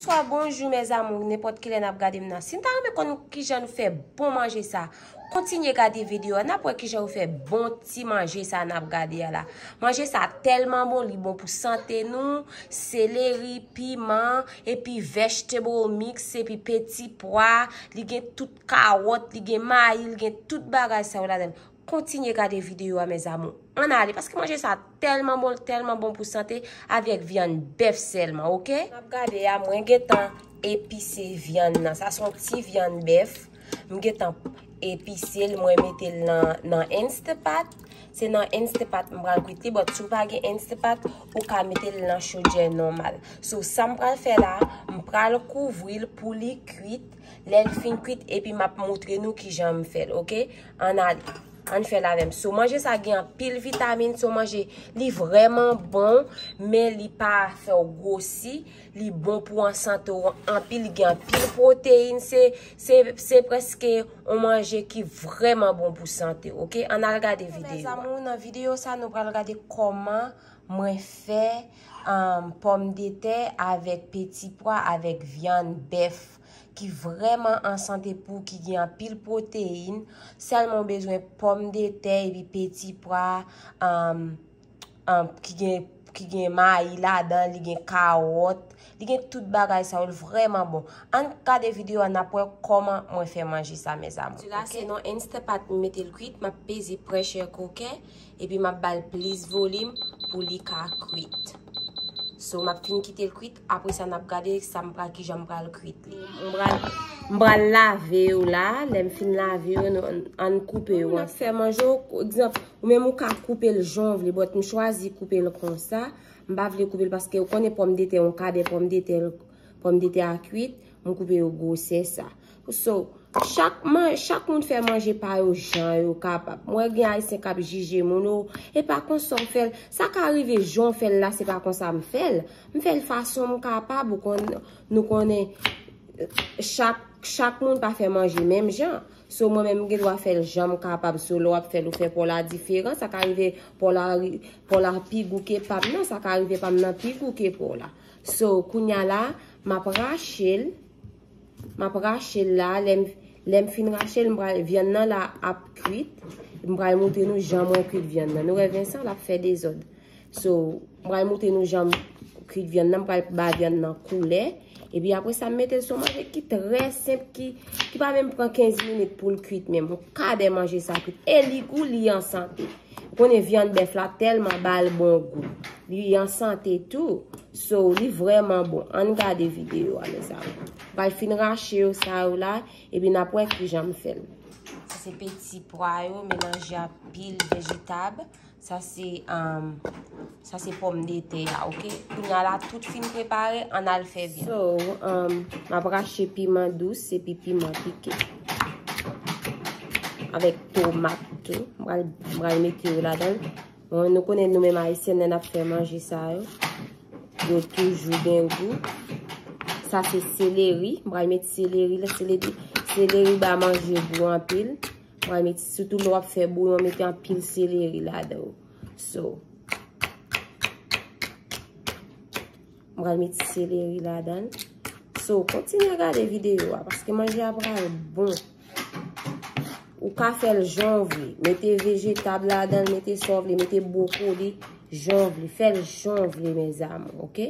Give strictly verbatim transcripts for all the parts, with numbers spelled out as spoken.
Bonswa, bonjou, mes amours, nenpòt kilè n ap gade m nan. Si n ta renmen konn kijan nou fè bon manje sa, kontinye gade videyo a, n ap wè kijan yo fè bon ti manje sa n ap gade a la. Manje sa tèlman bon, li bon pou sante nou, seleri, piman, epi vegetable mix, epi peti pwa, li gen tout kawòt, li gen mayi, li gen tout bagay sa yo ladan l. Kontinye gade videyo a, mes amours. Ann ale, paske manje sa tèlman bon, tèlman bon pou sante, avèk vyann bèf sèlman, oke? N ap gade a, mwen gentan epise vyann nan. Sa se yon ti vyann bèf. M gentan epise l, mwen mete l nan, nan Instapot. Se nan Instapot m pral kwit li, but si w pa gen Instapot, ou ka mete l nan chodyè nòmal. So, sa m pral fè la, m pral kouvri l pou li kwit. Lè l fin kwit, epi m ap moutre nou kijan m fè l, oke? Ann ale, ann fè l avè m. So, manje sa gen anpil vitamin, se yon manje, li vrèman bon, men li pa fè w gwosi, li bon pou an sante w anpil, li gen anpil pwoteyin, se, se, se prèske yon manje ki vrèman bon pou sante w, oke? Ann al gade videyo a. Mes amours, nan videyo sa, nou pral gade kòman mwen fè, um, pòmdetè avèk peti pwa avèk vyann bèf ki vrèman an sante pou, ki gen anpil pwoteyin. Sèlman w bezwen pòmdetè epi peti pwa, um, um, ki gen, ki gen mayi ladan, li gen kawòt, li gen tout bagay sa yo, l vrèman bon. Ann gade videyo a, n ap wè kòman mwen fè manje sa, mes amours. Sila, oke? Se nan Instapot m mete l kwit, m ap peze pressure cooker, epi m ap ba l plis volim pou li ka kwit. So, m ap fin kite l kwit, apre sa n ap gade sa m pral, kijan m pral kwit li. M pral, m pral lave yo la, lè m fin lave yo, nou, ann koupe yo. Moun ap fè manje, egzanp, ou menm ou ka koupe l jan w vle, but m chwazi koupe l konsa. M pa vle koupe l paske ou konnen pòmdetè, yon kadè pòmdetè, pòmdetè a kwit, m koupe yo gwosè sa. So, chak man, chak moun fè manje pa yo jan yo kapab. Mwen gen Ayisyen k ap jije moun, o, e pa konsa w fè l. Sa ka rive jan w fè l la, se pa konsa m fè l. M fè l fason m kapab, ou konn, nou konnen, chak, chak moun pa fè manje menm jan. So, mwen menm, m gen dwa fè l jan m kapab. So, lè w ap fè l, ou fè pa w la diferan. Sa ka rive pa w la, pa w la pi gou ke pa m nan. Sa ka rive pa m nan pi gou ke pa w la. So, kounya la, m ap rache l. M ap rache l la. Lè m, lè m fin rache l, m pral, vyann nan la ap kwit. M pral montre nou jan mwen kwit vyann nan. Nou wè Vincent, l ap fè dezòd. So, m pral montre nou jan m kwit vyann nan, m pral ba vyann nan koulè. Epi apre sa, m mete l sou manje ki trè senp, ki, ki pa menm pran kenz minit pou l kwit menm. Yon kadè manje sa kwit. E li gou, li an sante. Ou konnen vyann bèf la tèlman ba l bon gou. Li an sante tou. So, li vrèman bon. Ann gade videyo a, mes amours. M pral fin rache yo sa yo la, epi n ap wè kijan m fè l. Sa se peti pwa yo, melanje ak pil vejetab. Sa se, um, sa se pòmdetè a, oke? Kounya la, tout fin prepare, ann al fè vyann. So, um, m ap rache piman dous epi piman pike. Avèk tomat tou. M pral, m pral mete yo ladan l. Bon, nou konnen nou menm Ayisyen, lè n ap fè manje sa yo, yo toujou gen gou. Sa se seleri. M pral met seleri la. Seleri, seleri ba manje gou anpil. M pral met, sitou lè w ap fè bouyon, mete anpil seleri ladan l. So, m pral met seleri ladan l. So, kontinye gade videyo a, paske manje a pral bon. Ou ka fè l jan w vle. Mete vejetab ladan l, mete sa w vle, mete bwokoli jan w vle. Fè l jan w vle, mes amours, oke?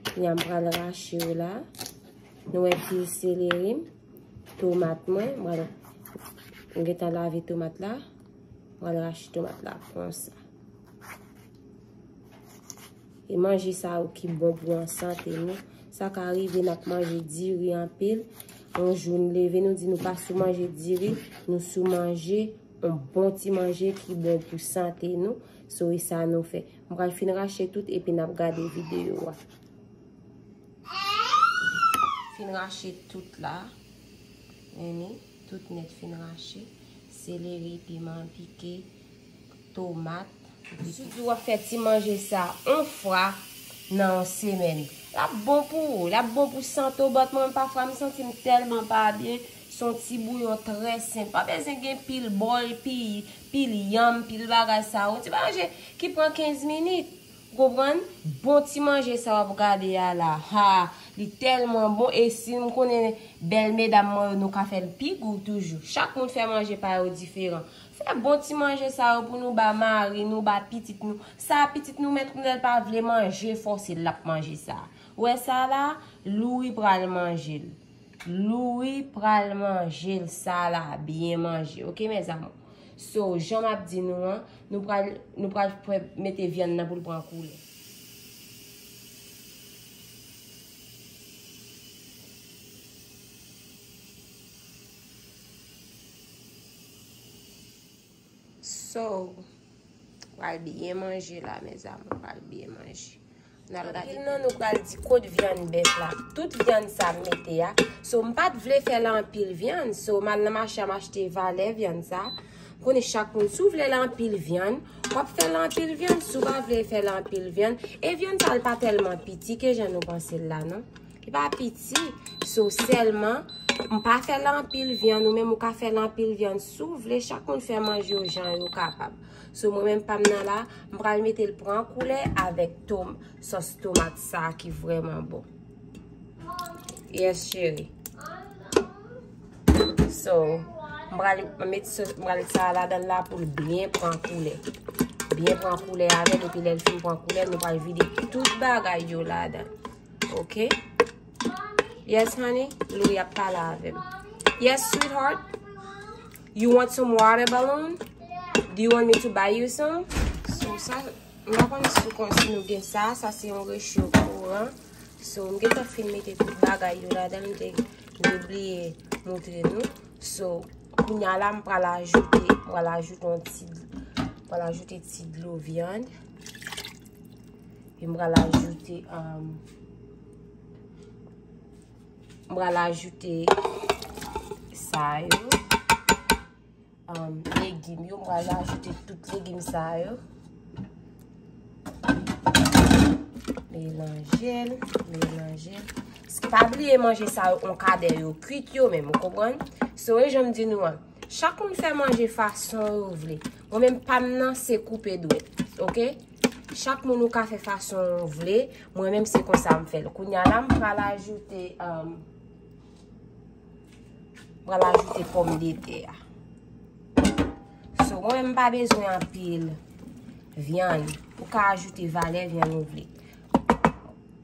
Kounya m pral rache yo la. Nou wè pil seleri m, tomat mwen. M pral, m gentan lave tomat la. M pral rache tomat la konsa. E manje sa yo ki bon pou an sante nou. Sa ka rive n ap manje diri anpil. Yon jou n leve, nou di nou pa sou manje diri, nou sou manje, yon bon ti manje ki bon pou sante nou. So, e sa nou fè. M pral fin rache tout epi n ap gade videyo a. Fin rache tout la. Meni, tout nèt fin rache. Seleri, piman pike, tomat. Sitou w ap fè ti manje sa yon fwa nan yon semèn. L ap bon pou ou, l ap bon pou sante w, but mwen pafwa m santi m tèlman pa byen. Se yon ti bouyon trè senp. Pa bezwen gen pil bòl, pi, pil yanm, pil bagay sa yo. Yon ti manje ki pran kenz minit. Ou konprann? Bon ti manje sa w ap gade a la. Ha, li tèlman bon. E si m konnen bèl medam mwen yo, nou ka fè l pi gou toujou. Chak moun fè manje pa yo diferan. Fè bon ti manje sa yo pou nou ba mari nou, ba pitit nou. Sa pitit nou mèt konnen l pa vle manje, fòse l ap manje sa. Ou wè sa la? Louri pral manje l. Louri pral manje l, sa la, byen manje. Oke, mes amours? So, jan m ap di nou an, nou pral, nou pral fè, mete vyann nan pou l pran koulè. So, pral byen manje la, mes amours, pral byen manje. N al gade. Anpil nan nou pral di kot vyann bèf la. Tout vyann sa m mete a. So, m pa t vle fè l anpil vyann. So, m al nan mache a, m achte valè vyann sa. Konnen chak moun, si w vle l anpil vyann, w ap fè l anpil vyann. Si w pa vle fè l anpil vyann, e vyann sa l pa tèlman piti ke jan nou panse l la, non. Li pa piti. So, sèlman, m pa fè l anpil vyann. Ou menm, ou ka fè l anpil vyann. Si w vle, chak moun fè manje yo jan yo kapab. So, mwen menm pa m nan la, m pral mete l pran koulè avèk tom, sòs tomat sa ki vrèman bon. Yes, cheri. So, m pral met sòs, m pral sa ladan la pou l byen pran koulè. Byen pran koulè avè l, epi lè l fin pran koulè, nou pral vide tout bagay yo ladan. Ok? Yes, honey? Louis ap pale avè m. Yes, sweetheart? You want some water balloon? Do you want me to buy you some? So, sa, m pa konn si kon si nou gen sa. Sa se yon recho kouran. So, m gentan fin mete tout bagay yo ladan l, m te, m te bliye montre nou. So, kounya la, m pral ajoute, m pral ajoute yon ti, m pral ajoute ti dlo vyann. Epi m pral ajoute, um, m pral ajoute sa yo. Um, legim yo, m pral ajoute tout legim sa yo. Melanje l, melanje l. Pa bliye manje sa yo, on kadè yo kwit yo menm, ou konprann? So, e jan m di nou an, chak moun fè manje fason yo vle. Mwen menm pa m nan, se koupe dwèt, ok? Chak moun ou ka fè fason ou vle. Mwen menm se konsa m fè l. Kounya la, m pral ajoute, um, m pral ajoute pòmdetè a. So, mwen menm m pa bezwen anpil vyann. Ou ka ajoute valè vyann ou vle.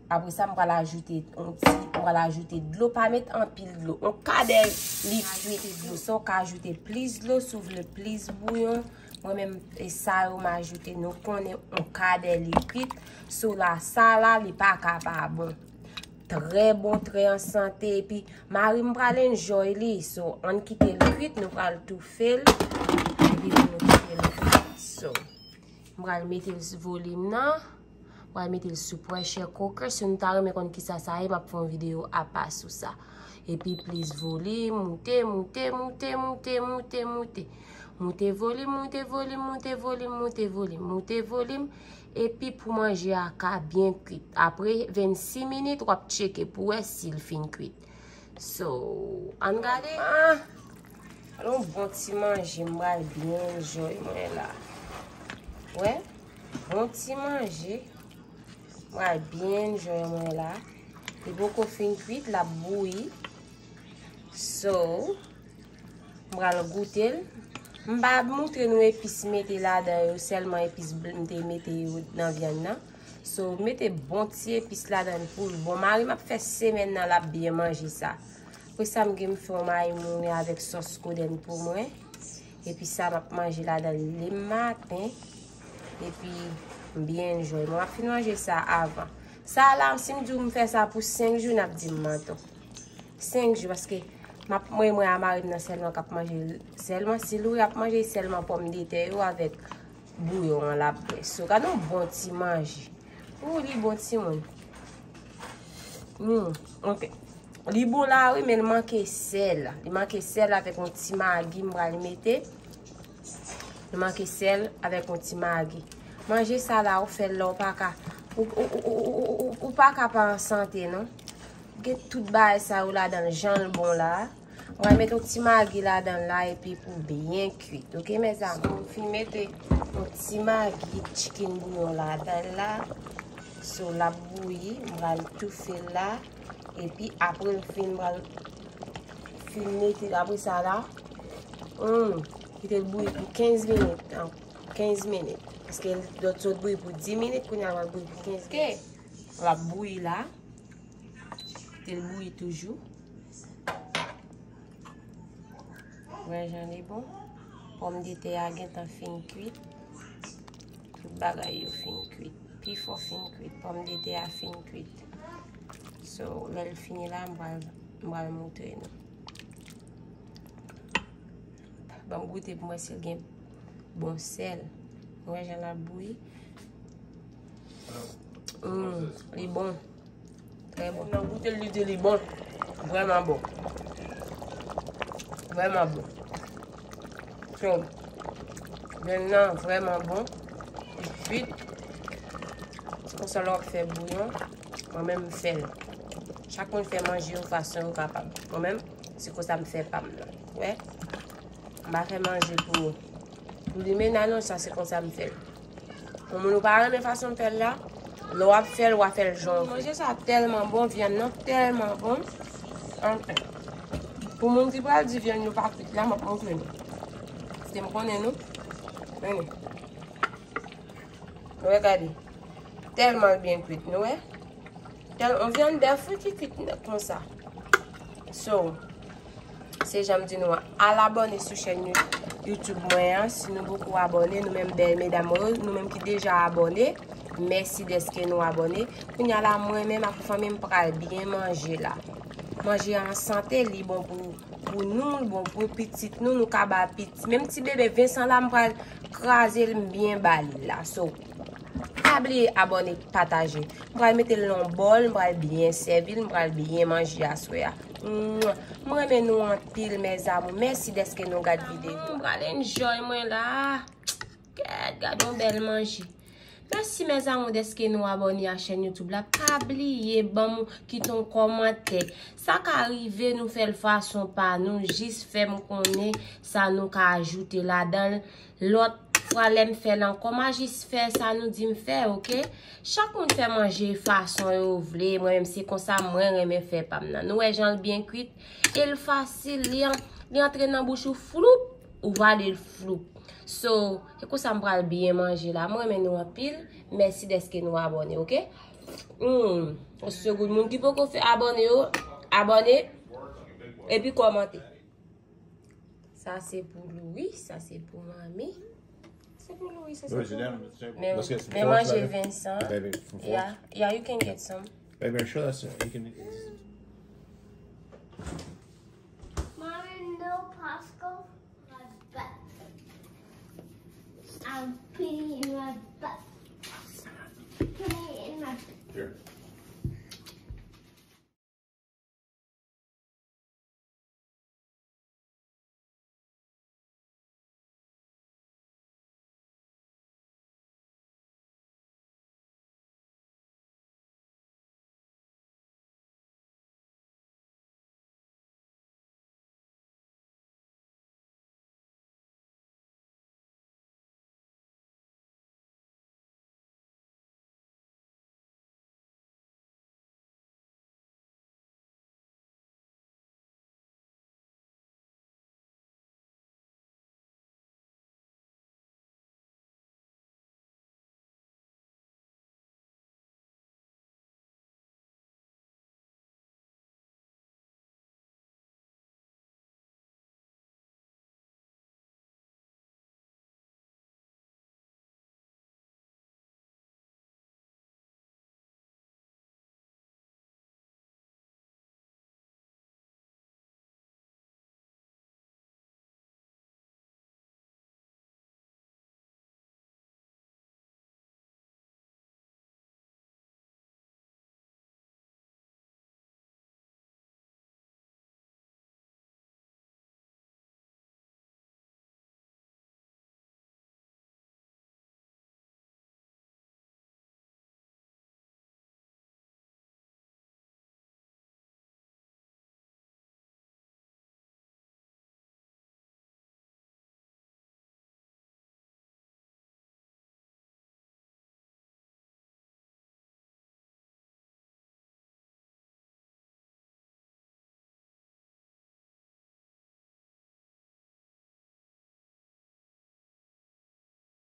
Apre sa, m pral ajoute yon ti, m pral ajoute dlo, pa met anpil dlo. On kadè likid dlo. Sa w ka ajoute plis dlo, si w vle plis bouyon. Mwen menm, e sa yo m ajoute, nou konnen on kadè likid. So la, sa la, li pa ka pa bon. Trè bon, trè an sante. Epi, mari m pral enjoy li. So, ann kite l kwit, nou pral toufe l. Epi, pou nou kite l kwit. So, m pral mete l sou volim nan. Mwen mete l sou pressure cooker. Si nou ta renmen konn kisa sa ye, m ap fè yon videyo apa sou sa. Epi plis volim, moute, moute, moute, moute, moute, moute. Moute volim, moute volim, moute volim, moute volim, moute volim. Epi pou manje a ka byen kwit. Apre vennsis minit, w ap tcheke pou wè si l fin kwit. So, ann gade. Ah! Yon bon ti manje, m pral byen enjoy mwen la. Wè? Bon ti manje. M pral byen enjoy mwen la. Li poko fin kwit, l ap bouyi. So, m pral goute l. M pa montre nou epis mete ladan yo, sèlman epis bl-, m te mete yo nan vyann nan. So, mete bon ti epis ladan l pou l bon. Mari m ap fè semèn nan, l ap byen manje sa. Apre sa, m gen m fè yon mayi mouri avèk sòs kodenn pou mwen. Epi sa, m ap manje ladan l lematen. Epi, m byen enjoy. Mwen, m ap fin manje sa avan. Sa la, si m di w m fè sa pou senk jou, n ap di m manti. Senk jou, paske m ap, mwen, mwen a mari m nan sèlman k ap manje l. Sèlman si Louis ap manje, sèlman pòmdetè yo avèk bouyon an l ap bwè. So, gade yon bon ti manje. Ou li bon timoun. Hmm, ok. Li bon la wi, men l manke sèl. Li manke sèl avèk yon ti magi m pral mete. Li manke sèl avèk yon ti magi. Manje sa la, ou fè l la, ou pa ka, ou, ou pa ka pa an sante, non. Gen tout bagay sa yo ladan l, jan l bon la. Mwen met yon ti magi ladan l la epi pou byen kwit, ok, mes amours? M fin mete Yon ti magi chicken bouillon ladan l la. So, l ap bouyi, m pral toufe l la. Epi apre l fin, m pral fin mete l apre sa la. Hmm, kite l bouyi pou kenz minit. An, kenz minit. Paske l dwe sot bouyi pou dis minit, kounye a l pral bouyi pou kenz minit. Ok. L ap bouyi la. Kite l bouyi toujou. Wè jan li bon. Pòmdetè a gentan fin kwit. Tout bagay yo fin kwit. Pifò fin kwit. Pòmdetè a fin kwit. So, lè l fini la, m pral, m pral montre nou. Ban m goute pou m wè si l gen bon sèl. Wè jan l ap bouyi. Mm, li bon. Trè bon. Nan goute l, li di li bon. Vrèman bon. Vrèman bon. So, vyann nan vrèman bon. Li kwit. Se konsa lè w ap fè bouyon. Mwen menm, m fè l. Chak moun fè manje yo fason yo kapab. Mwen menm, se konsa m fè pa m nan. Wè? M pa fè manje pou, pou limena non, sa se konsa m fè l. Yon moun ou pa renmen fason m fè l la, lè w ap fè l, w a fè l jan w vle. Manje sa tèlman bon, vyann nan tèlman bon. Anfen. Pou moun ki pral di vyann yo pa kwit la, m ap montre nou. Paske m konnen nou. Mennen. Nou wè, gade. Tèlman l byen kwit, nou wè. Tèl, yon vyann bèf wi ki kwit konsa. So, se jan m di nou an, al abòne sou chèn You-, YouTube mwen an. Si nou poko abòne, nou menm bèl medam yo, nou menm ki deja abòne, mèsi dèske nou abòne. Kounye a la, mwen menm ak fanmi m pral byen manje la. Manje an sante, li bon pou, pou nou, li bon pou pitit nou, nou ka ba pitit. Menm ti bebe Vincent la, m pral kraze l, m byen ba li la. So, pa bliye abòne, pataje. M pral mete l nan yon bòl, m pral byen sèvi l, m pral byen manje aswè a. Mwen, m renmen nou anpil, mes amours. Mèsi dèske nou gad videyo. M pral enjoy mwen la. Gad, gad yon bèl manje. Mèsi, mes amours, dèske nou abòne a chèn YouTube la. Pa bliye ban m kite yon kòmantè. Sa ka rive nou fè l fason pa nou, jis fè m konnen sa nou ka ajoute ladan l. Lòt fwa lè m fè l ankò, m a jis fè sa nou di m fè, oke? Chak moun fè manje fason yo vle, mwen menm se konsa mwen renmen fè pa m nan. Nou wè jan l byen kwit? E l fasil, li an-, li antre nan bouch ou floup, ou vale l floup. So, se konsa m pral byen manje la. Mwen renmen nou anpil. Mèsi dèske nou abòne, oke? Hmm. Se goud. Moun ki poko fè abòne yo, abòne. Epi kòmante. Sa se pou Louis, sa se pou manmi. Se pou Louis, sa se pou manmi. Men, men manje Vincent. Baby, some fork? Yeah, yeah, you can get some. Baby, are you sure that's it? You can. Mommy, no Pasco, my butt. I'm peeing in my butt. Put it in my. Here.